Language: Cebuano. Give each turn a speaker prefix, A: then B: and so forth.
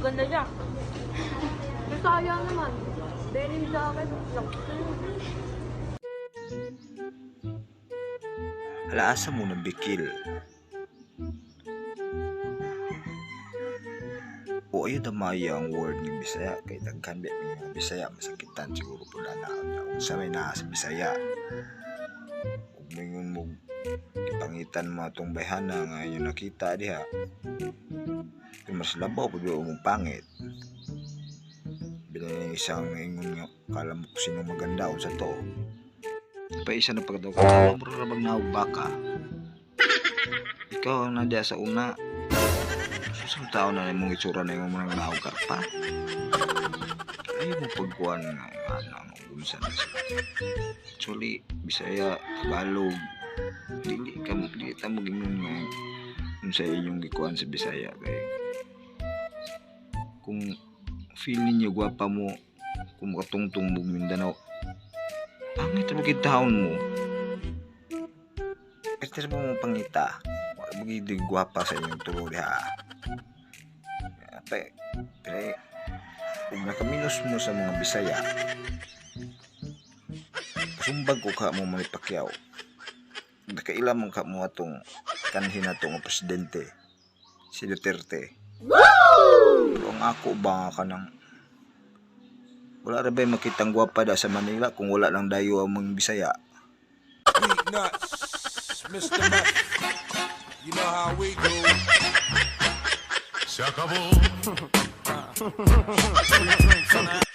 A: Maganda siya.
B: Pero sayang naman. Denim jacket. Naku.
C: Hala, asa mo na bikil? O ayo damaya ang word ng Bisaya kay daghan ba may mga Bisaya masakitan siguro po na niya unsa may naa sa Bisaya. Ug moingon mo ipangitan mo atong bayhana nga inyo nakita diha. Pero mas labaw pud ba mong pangit. Bilang isang ingon nga kala mo kung sino maganda unsa to. Pa isa na pagdaw ko, mura ra bang naog baka. Ikaw ang nadya sa una. Susang tao na imong itsura na imong mga naog karpa. Ayaw mo pagkuhan nga ano ano unsa na sila. Actually, Bisaya, Tagalog, dili ka mo dili ta mo gingon nga unsa inyong gikuan sa Bisaya kay kung feel ninyo gwapa mo kung makatungtong mo Mindanao, pangit ra gid taon mo. Pwede mo mo pangita. Wala mo gid gwapa sa inyong tulo diha. Pe, pero kung nakaminos mo sa mga Bisaya, kasumbag ko ka mo Manny Pacquiao. Nakaila man ka mo atong kanhi na nga presidente, si Duterte. Pero ang ako ba nga kanang wala ra ba'y makitang gwapa da sa Manila kung wala lang dayo ang mga Bisaya.
D: Sweet nuts, Mr. Meth. You know how we do.
E: Se acabó.
D: Free drinks, man.